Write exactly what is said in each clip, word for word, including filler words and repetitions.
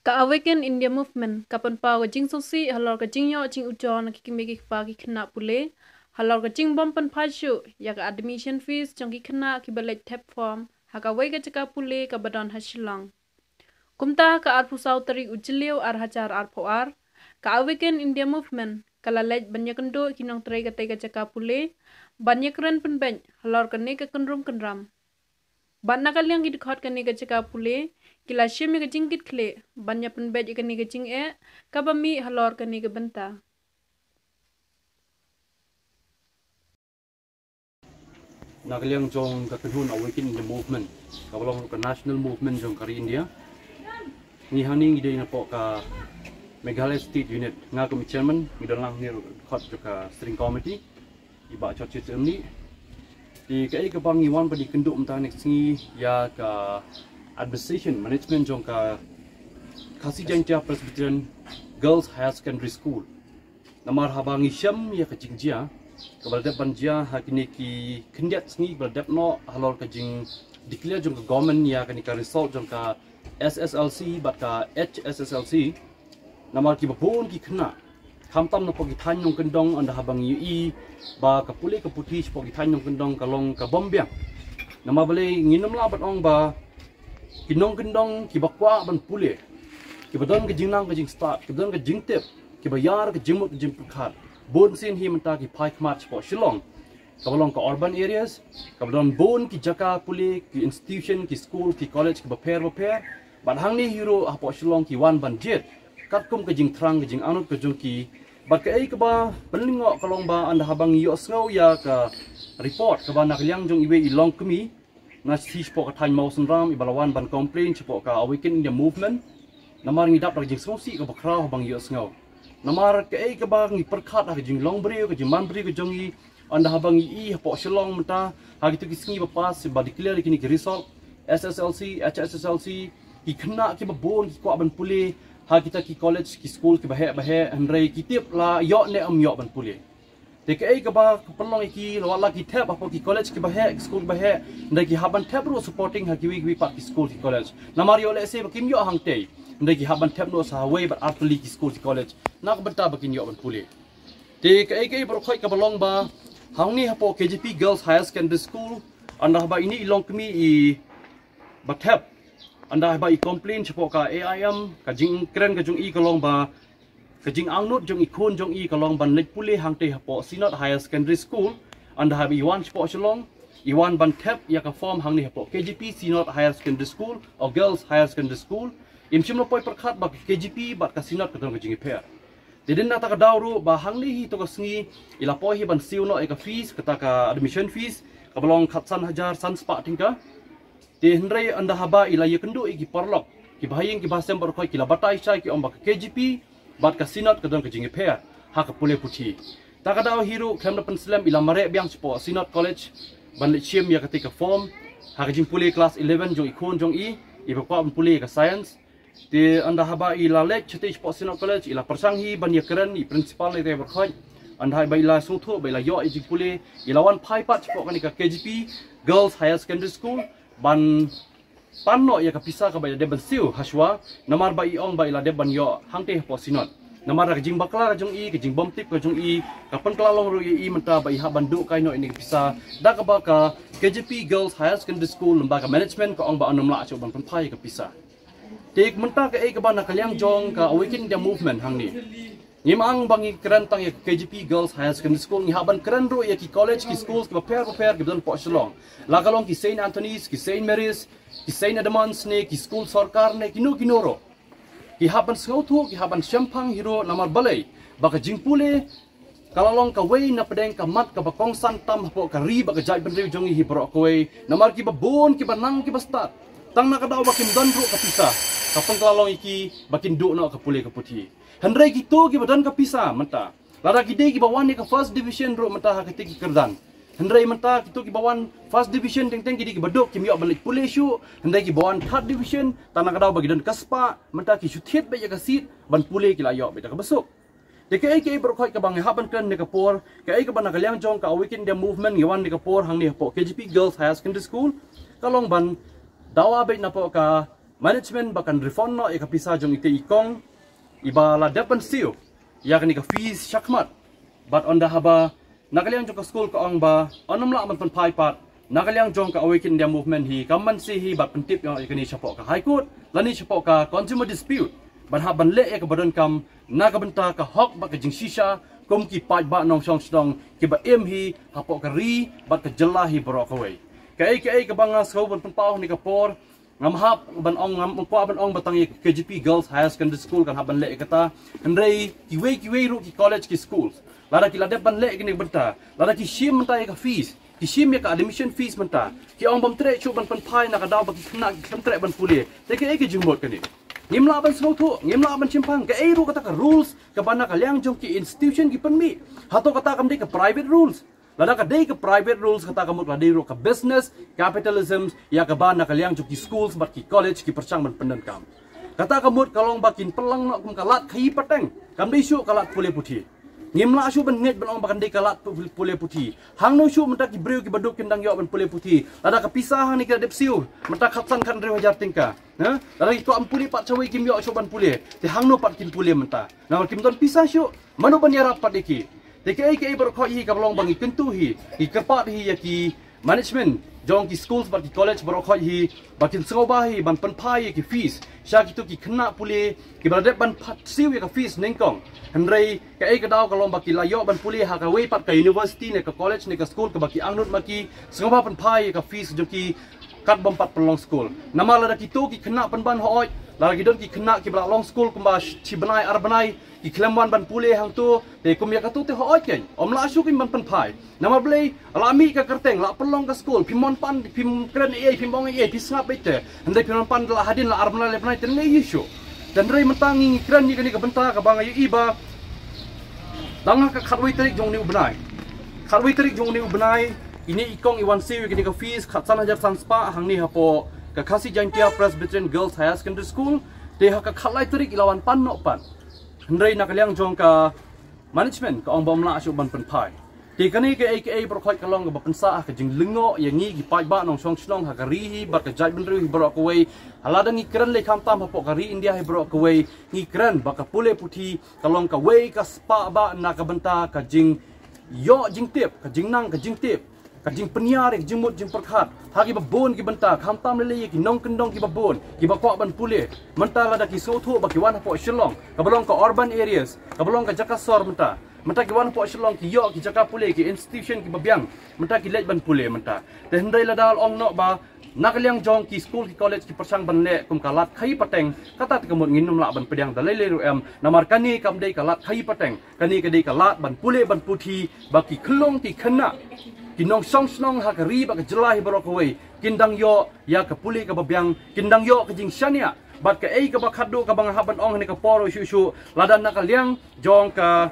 Ka Awaken India Movement ka pynpaw ka jingsngewsih halor ka jingïoh jingujor na ki kmie ki kpa ki khynnah pule halor ka jingbym pynphai shuh ïa ka admission fees jong ki khynnah kiba leit thep form ha kawei ka jaka pule kaba don ha Shillong. Kumta ha ka arphew saw tarik u Jylliew ar hajar arphew ar, ka Awaken India Movement ka la leit ban ïakynduh ki nongtrei katei ka jaka pule ban ïakren pynbeit halor kane ka kynrum kynram. Bad na ka liang ki dkhot kane ka jaka pule ki la shim ïa ka jingkitkhlieh ban ïa pynbeit ïa kane ka jingeh kaba mih halor kane ka bynta. Na ka liang jong ka kynhun Awaken India Movement, kaba long ka national movement jong ka ri India, ngi hangne ngi dei napoh ka Meghalaya State Unit, nga kum i chairman, ngi don lang hangne ruh dkhot jong ka steering committee, i Bah Churchill Chemni. Te kaei kaba ngi wan ban ïakynduh mynta kane ka sngi ïa ka administration management jong ka Khasi Jaintia Presbyterian Girls Higher Secondary School. Namar haba ngi shem ïa ka jingjia kaba la dep ban jia ha kine ki khyndiat sngi kaba la dep noh halor ka jingdeclare jong ka government ïa kane ka result jong ka S S L C bad ka H S S L C. Namar kiba bun ki khynnah, khamtam napoh ki thaiñ nongkyndong, ynda haba ngi ïohi ba ka pule ka puthi shapoh ki thaiñ nongkyndong ka long kabym biang. Namar balei? Ngin ym lah ban ong ba ki nongkyndong kiba kwah ban pule, kiba don ka jingnang ka jingstad, kiba don ka jingtip, kiba ïar ka jingmut ka jingpyrkhat, bun sien hi mynta ki phai khmat shapoh Shillong, kaba long ka urban areas, kaba don bun ki jaka pule, ki institution, ki school, ki college kiba pher bapher. Bad hangne hi ruh hapoh Shillong ki wan ban jied katkum ka jingthrang ka jingangnud ka jong ki. Bad kaei kaba pynlyngngoh ka long ba ynda haba ngi ïohsngew ïa ka report kaba na ka liang jong iwei i longkmie na shi shapoh ka thaiñ Mawsynram iba la wan ban complain shapoh ka Awaken India Movement. Namar ngi dap da ka jingsngewsih kaba khraw haba ngi ïohsngew. Namar kaei kaba ngi pyrkhat ha ka jinglong briew, ka jingman briew ka jong ngi, ynda haba ngi ïohi hapoh Shillong mynta ha kito ki sngi ba pass ba declare kine ki result S S L C, H S S L C, ki khynnah kiba bun ki kwah ban pule ha kita ki college, ki school kiba heh ba heh, hynrei ki tip la ïoh ne ym ïoh ban pule. Te kaei kaba ka pynlong ïa ki, la wat la ki thep hapoh ki college kiba heh, ki school kiba heh, hynrei ki hap ban thep ruh supporting ha kiwei kiwei pat ki school ki college. Namar ïoh lehse ba kim ïoh hangtei, hynrei ki hap ban thep noh sa hawei bad artylli ki school ki college na ka bynta ba kin ïoh ban pule. Te kaei kaei baroh khoit kaba long ba hangne hapoh K J P Girls Higher Secondary School, ynda haba ine i longkmie iba thep, ynda haba i complain shapoh ka A I M, ka jingkren ka jong i ka long ba ka jingangnud jong i khun jong i ka long ban leit pule hangtei hapoh Synod Higher Secondary School. Ynda haba i wan shapoh Shillong, i wan ban thep ïa ka form hangne hapoh K J P Synod Higher Secondary School or Girls Higher Secondary School. Im shym la poi pyrkhat ba ka K J P bad ka Synod ka don ka jingïapher. Te dei na kata ka daw ruh ba hangne hi to ka sngi i la poi hi ban siew noh ïa ka fees, kata ka admission fees, kaba long khatsan hajar san spah tyngka. Te hynrei ynda haba i la ïakynduh ïa ki paralok, ki bahaïing ki bahasem baroh khoit ki la batai shai, ki ong ba ka K J P bad ka Synod ka don ka jingïapher ha ka pule puthi. Ta ka daw hi ruh khlem da pynslem i la mareh biang shapoh Synod College ban leit shim ïa katei ka form ha ka jingpule class eleven jong i khun jong i, iba kwah ban pule ïa ka science. Te ynda haba i la leit shatei shapoh Synod College, i la pyrshang hi ban ïakren, i principal ne te baroh khoit. Ynda haba i la sngewthuh ba i la ïoh ïa jingpule, i la wan phai pat shapoh kane ka K J P Girls Higher Secondary School ban pan noh ïa ka pisa kaba i la dep ban siew hashwa, namar ba i ong ba i la dep ban ïoh hangtei hapoh Synod. Namar da ka jingbakla ka jong i, ka jingbymtip ka jong i, ka pynkylla long ruh ïa i mynta ba i hap ban duh kai noh ïa kane ka pisa da kaba ka K J P Girls Higher Secondary School, lem bad ka management ka ong ba ym lah shuh ban pynphai ïa ka pisa. Te mynta kaei kaba na ka liang jong ka Awaken India Movement hangne, ngim ong ba ngi kren tang ïa ka K J P Girls Higher Secondary School, ngi hap ban kren ruh ïa ki college, ki schools kiba pher bapher kiba don hapoh Shillong. La ka long ki Saint Anthony's, ki Saint Mary's, ki Saint Edmund's ne ki school sorkar ne kino kino ruh. Ki hap ban sngewthuh, ki hap ban shemphang hi ruh, namar balei? Ba ka jingpule ka la long kawei na pdeng ka mat kaba kongsan tam hapoh ka ri bad ka jaitbynriew jong ngi hi baroh kawei. Namar kiba bun, kiba nang, kiba stad, tang na ka daw ba kim don ruh ka pisa, ka pynkylla long ïa ki ba kin duh noh ka pule ka puthi. Hynrei kito kiba don ka pisa mynta, lada ki dei kiba wan ïa ka first division ruh mynta ha katei ki kyrdan, hynrei mynta kito kiba wan first division teng teng ki dei kiba duk, kim ïoh ban leit pule shuh. Hynrei kiba wan third division, tang na ka daw ba ki don ka spah, mynta ki shu thied beit ïa ka seat ban pule, ki la ïoh beit da kaba suk. Te kaei kaei baroh khoit kaba ngi hap ban kren ha kane ka por, kaei kaba na ka liang jong ka Awaken India Movement ngi wan ha kane ka por hangne hapoh K J P Girls Higher Secondary School, ka long ban dawa beit napoh ka management ba kan refund noh ïa ka pisa jong ite i kong iba la dep ban siew ïa kane ka fees shakhmat. Bad ynda haba na ka liang jong ka skul ka ong ba yn ym lah ban pynphai pat, na ka liang jong ka Awaken India Movement hi kam banse hi bad pyntip ïa kane shapoh ka High Court lane shapoh ka Consumer Dispute ban hap ban leh ïa kaba donkam na ka bynta ka hok bad ka jingshisha kum ki paidbah nongshong shnong kiba im hi hapoh ka ri bad ka jylla hi baroh kawei. Kaei kaei kaba nga sngew ban pynpaw ha kane ka por, ngam hap ban ong, ngam kwah ban ong ba tang ïa ka K J P Girls Higher Secondary School kan hap ban leh ïa kata. Hynrei kiwei kiwei ruh ki college, ki schools, lada ki la dep ban leh ïa kane ka bynta, lada ki shim mynta ïa ka fees, ki shim ïa ka admission fees mynta, ki ong bym treh shuh ban pynphai na ka daw ba ki khynnah ki khlem treh ban pule, te kaei ka jingmut kane? Ngim lah ban sngewthuh, ngim lah ban shemphang. Kaei ruh kata ka rules kaba na ka liang jong ki institution ki pynmih? Hato kata kam dei ka private rules? Lada ka dei ka private rules, kata ka mut la dei ruh ka business capitalism ïa kaba na ka liang jong ki schools bad ki college ki pyrshang ban pyndonkam. Kata ka mut ka long ba kin pynlong noh kum ka lad khaïi pateng, kam dei shuh ka lad pule puthi. Ngim lah shuh ban ngeit ban ong ba kan dei ka lad pu-, pule puthi. Hangno shuh mynta ki briew kiba duk kin dang ïoh ban pule puthi? Lada ka pisa hangne ki la dep siew mynta khatsan khathynriew hajar tyngka, ha? Lada ki kwah ban pule pat shawei kim ïoh shuh ban pule, te hangno pat kin pule mynta? Namar kim don pisa shuh, mano ban ïarap pat ïa ki? Te kaei kaei baroh khoit hi kaba long ba ngi kyntu hi, ngi kyrpad hi ïa ki management jong ki schools bad ki college baroh khoit hi ba kin sngewbha hi ban pynphai ïa ki fees sha kito ki khynnah pule kiba la dep ban pat siew ïa ka fees nyngkong. Hynrei kaei ka daw ka long ba ki la ïoh ban pule ha kawei pat ka university ne ka college ne ka school kaba ki angnud ma ki, sngewbha pynphai ïa ka fees jong ki kat bym pat pynlong skul. Namar lada kito ki khynnah pynban hooid, lada ki don ki khynnah kiba la long skul kumba shi bnai ar bnai, ki khlem wan ban pule hangto, te kum ïa kato te hooid kein, ym lah shuh kein ban pynphai. Namar balei? La mih ka kyrteng, la pynlong ka skul, phim mon pan, phim kren ei ei, phim ong ei ei, phi sngap beit te. Hynrei phim mon pan la hadien la ar bnai le bnai te ngi ïohi shuh. Te hynrei mynta ngi kren ïa kane ka bynta kaba nga ïohi ba tang ha ka khatwei tarik jong une u bnai, khatwei tarik jong une u bnai, ine i kong i wan siew ïa kane ka fees khatsan hajar san spah hangne hapoh ka Khasi Jaintia Presbyterian Girls Higher Secondary School. Te ha ka khatlai tarik i la wan pan noh pat. Hynrei na ka liang jong ka management ka ong ba ym lah shuh ban pynphai. Te kane kaei kaei baroh khoit ka long kaba pynsah ha ka jinglyngngoh ïa ngi ki paidbah nongshong shnong ha ka ri hi bad ka jaitbynriew hi baroh kawei. Ha lada ngi kren lei khamtam hapoh ka ri India hi baroh kawei, ngi kren ba ka pule puthi ka long kawei ka spah ba na ka bynta ka jingïoh jingtip, ka jingnang ka jingtip, ka jingpynïar ïa ka jingmut jingpyrkhat ha kiba bun ki bynta, khamtam lei lei ïa ki nongkyndong kiba bun kiba kwah ban pule. Mynta lada ki sngewthuh ba ki wan hapoh Shillong kaba long ka urban areas, kaba long ka jaka sor mynta, mynta ki wan hapoh Shillong ki ïoh ki jaka pule, ki institution kiba biang, mynta ki leit ban pule mynta. Te hynrei lada la ong noh ba na ka liang jong ki skul ki college ki pyrshang ban leh kum ka lad khaïi pateng, kata te ka mut ngin ym lah ban pdiang da lei lei ruh em. Namar kane kam dei ka lad khaïi pateng, kane ka dei ka lad ban pule ban puthi ba ki khyllung ki khynnah, ki nongshong shnong ha ka ri bad ka jylla hi baroh kawei kin dang ïoh ïa ka pule kaba biang, kin dang ïoh ka jingshaniah. Bad kaei kaba khatduh kaba nga hap ban ong ha kane ka por shuh shuh, lada na ka liang jong ka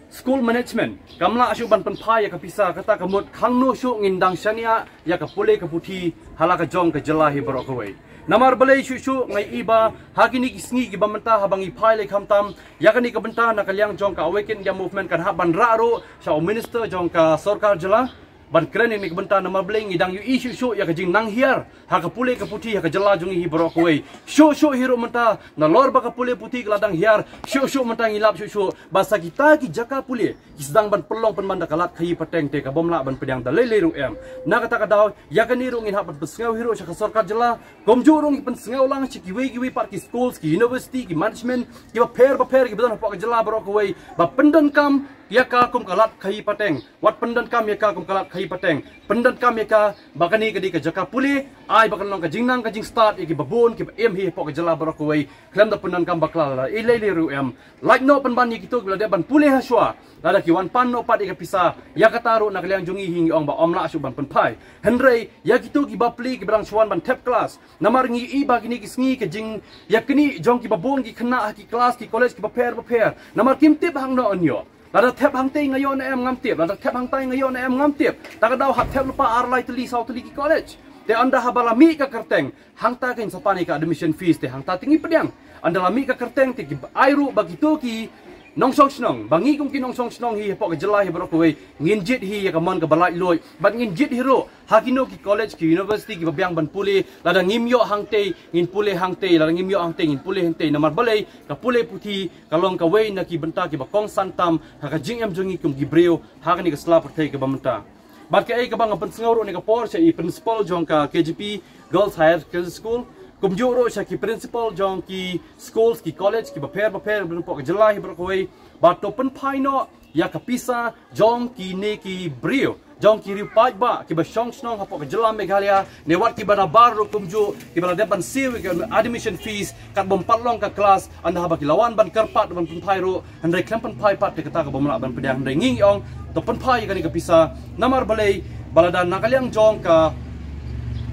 school management kam lah shuh ban pynphai ïa ka pisa, kata ka mut hangno shuh ngin dang shaniah ïa ka pule ka puthi ha la ka jong ka jylla hi baroh kawei? Namar balei shuh shuh nga ïohi ba ha kine ki sngi kiba mynta haba ngi phai lei khamtam ïa kane ka bynta na ka liang jong ka Awaken India Movement kan hap ban rah ruh sha u minister jong ka sorkar jylla ban kren ïa kane ka bynta. Namar balei? Ngi dang ïohi shuh shuh ïa ka jingnang hiar ha ka pule ka puthi ha ka jylla jong ngi hi baroh kawei. Shuh shuh hi ruh mynta nalor ba ka pule puthi ka la dang hiar, shuh shuh mynta ngi lap shuh shuh ba sa kita ki jaka pule ki sdang ban pynlong pynban da ka lad khaïi pateng, te ka bym lah ban pdiang da lei lei ruh em. Na kata ka daw ïa kane ruh ngin hap ban pynsngew hi ruh sha ka sorkar jylla, kumjuh ruh ngi pynsngew lang sha kiwei kiwei pat ki schools, ki university, ki management kiba pher ba pher kiba don hapoh ka jylla baroh kawei ba pyndonkam ïa ka kum ka lad khaïi pateng. Wat pyndonkam ïa ka kum ka lad khaïi pateng, pyndonkam ïa ka ba kane ka dei ka jaka pule, ai ba kan long ka jingnang ka jingstad ïa kiba bun kiba im hi hapoh ka jylla baroh kawei. Khlem da pyndonkam bakla la ei lei lei ruh em. Lait noh pynban ïa kito kiba la dep ban pule ha shuwa, lada ki wan pan noh pat ïa ka pisa, ïa kata ruh na ka liang jong ngi hi ngi ong ba ym lah shuh ban pynphai. Hynrei ïa kito kiba plie kiba dang shu wan ban thep klas, namar ngi ïohi ba kine ki sngi ka jingïaknieh jong kiba bun ki khynnah ha ki klas ki college kiba pher ba pher, namar kim tip hangno yn ïoh. Lada thep hangtei nga ïoh ne em ngam tip, lada thep hangtai nga ïoh ne em ngam tip. Ta ka daw hap thep lypa ar lai tylli saw tylli ki college. Te ynda haba la mih ka kyrteng, hangta kan sa pan ïa ka admission fees, te hangta te ngi pdiang. Ynda la mih ka kyrteng te ki ai ruh ba kito ki nongshong shnong, ba ngi kum ki nongshong shnong hi hapoh ka jylla hi baroh kawei, ngin jied hi ïa ka mon kaba laitluid, bad ngin jied hi ruh ha kino ki college, ki university kiba biang ban pule. Lada ngim ïoh hangtei, ngin pule hangtei, lada ngim ïoh hangtei, ngin pule hangtei. Namar balei? Ka pule puthi ka long kawei na ki bynta kiba kongsan tam ha ka jingim jong ngi kum ki briew ha kane ka sla pyrthei kaba mynta. Bad kaei kaba nga pynsngew ruh ha kane ka por sha i principal jong ka K J P Girls Higher Secondary School, kumjuh ruh sha ki principal jong ki schools, ki college kiba pher bapher hapoh ka jylla hi baroh kawei, ba to pynphai noh ïa ka pisa jong kine ki briew, jong ki riew paidbah kiba shong shnong hapoh ka jylla Meghalaya, ne wat kiba nabar ruh kumjuh, kiba la dep ban siew ïa ka admission fees katba ym pat long ka klas, ynda haba ki la wan ban kyrpad ban pynphai ruh, hynrei khlem pynphai pat, te kata ka bym lah ban pdiang. Hynrei ngi ngi ong to pynphai ïa kane ka pisa. Namar balei? Ba lada na ka liang jong ka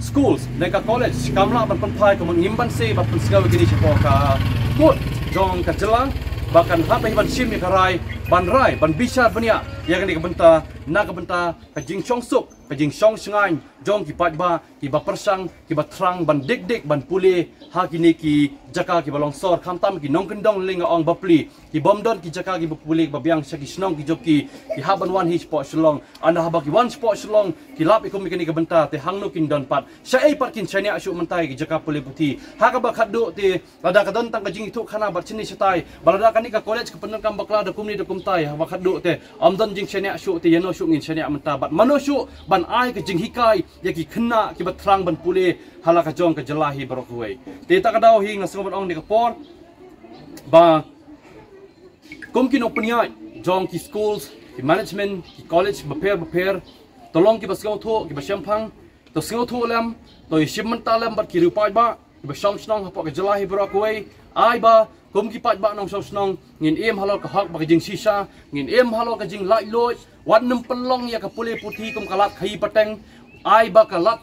schools ne ka college kam lah ban pynphai, kumno ngim ban siew ban pynsngew ïa kine shapoh ka court jong ka jylla, ba kan hap hi ban shim ïa ka rai, ban rai, ban bishar bniah ïa kane ka bynta, na ka bynta ka jingshongsuk, ka jingshong shngaiñ jong ki paidbah kiba pyrshang, kiba thrang ban dik dik ban pule ha kine ki jaka kiba long sor, khamtam ki nongkyndong, lei nga ong bapli, ki bym don ki jaka kiba pule ba biang sha ki shnong ki jong ki, ki hap ban wan hi shapoh Shillong. Ynda haba ki wan shapoh Shillong, ki lap ïa kum ïa kane ka bynta, te hangno kin don pat? Shaei pat kin shaniah shuh mynta ïa ki jaka pule puthi? Ha kaba khatduh te, lada ka don tang ka jingïathuhkhana bad shane shatai, ba lada kane ka college ka pyndonkam bakla da kumne da kumtai, ha kaba khatduh te ym don jingshaniah shuh, te ïano shuh ngin shaniah mynta, bad mano shuh ban ai ka jinghikai ïa ki khynnah kiba thrang ban pule ha la ka jong ka jylla hi baroh kawei? Te ta ka daw hi nga sngew ban ong ha kane ka por ba kum ki nongpynïaid jong ki schools, ki management, ki college bapher bapher, to long kiba sngewthuh, kiba shemphang, to sngewthuh lem, to ïashim bynta lem bad ki riew paidbah kiba shong shnong hapoh ka jylla hi baroh kawei. Ai ba kum ki paidbah nongshong shnong ngin im halor ka hok bad ka jingshisha, ngin im halor ka jinglaitluid, wat nym pynlong ïa ka pule puthi kum ka lad khaïi pateng. Ai ba ka lad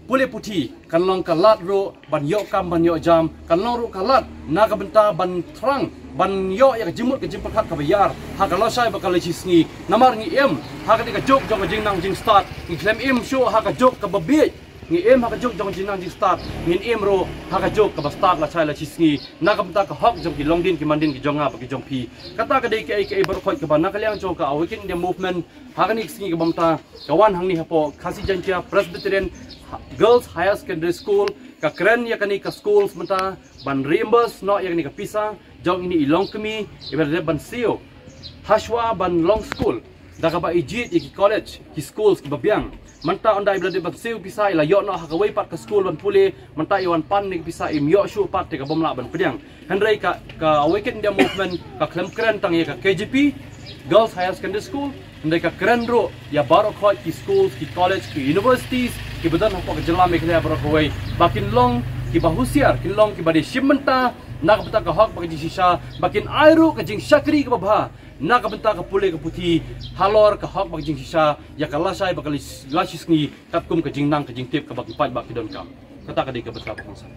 pule puthi kan long ka lad ruh ban ïoh kam, ban ïoh jam, kan long ruh ka lad na ka bynta ban thrang, ban ïoh ïa ka jingmut ka jingpyrkhat kaba ïar ha ka lashai bad ka lashisngi. Namar ngi im ha kane ka juk jong ka jingnang jingstad, ngi khlem im shuh ha ka juk kaba bieit. Ngi im ha ka juk jong ka jingnang jingstad, ngin im ruh ha ka juk kaba stad lashai lashisngi, na ka bynta ka hok jong ki longdien ki mandien ki jong nga bad ki jong phi. Kata ka dei kaei kaei baroh kawei kaba na ka liang jong ka Awaken India Movement ha kane ka sngi kaba mynta ka wan hangne hapoh Khasi Jaiñtia Presbyterian Girls Higher Secondary School, ka kren ïa kane ka school mynta ban reimburse noh ïa kane ka pisa jong ine i longkmie iba la dep ban siew hashwa ban long school, da kaba i jied ïa ki college, ki schools kiba biang. Mynta ynda iba la dep ban siew pisa, i la ïoh noh ha kawei pat ka school ban pule, mynta i wan pan ïa ka pisa, im ïoh shuh pat, te ka bym lah ban pdiang. Hynrei ka, ka Awaken India Movement ka khlem kren tang ïa ka K J P Girls Higher Secondary School, hynrei ka kren ruh ïa baroh kawei ki schools, ki college, ki universities kiba don hapoh ka jylla Meghalaya baroh kawei, ba kin long kiba husiar, kin long kiba dei shim bynta na ka bynta ka hok bad ka jingshisha, ba kin ai ruh ka jingshakri kaba bha na ka bynta ka pule ka puthi halor ka hok bad ka jingshisha ïa ka lashai bad ka lashisngi, katkum ka jingnang ka jingtip kaba ki paidbah ki donkam. Kata ka dei ka bynta ba kongsan.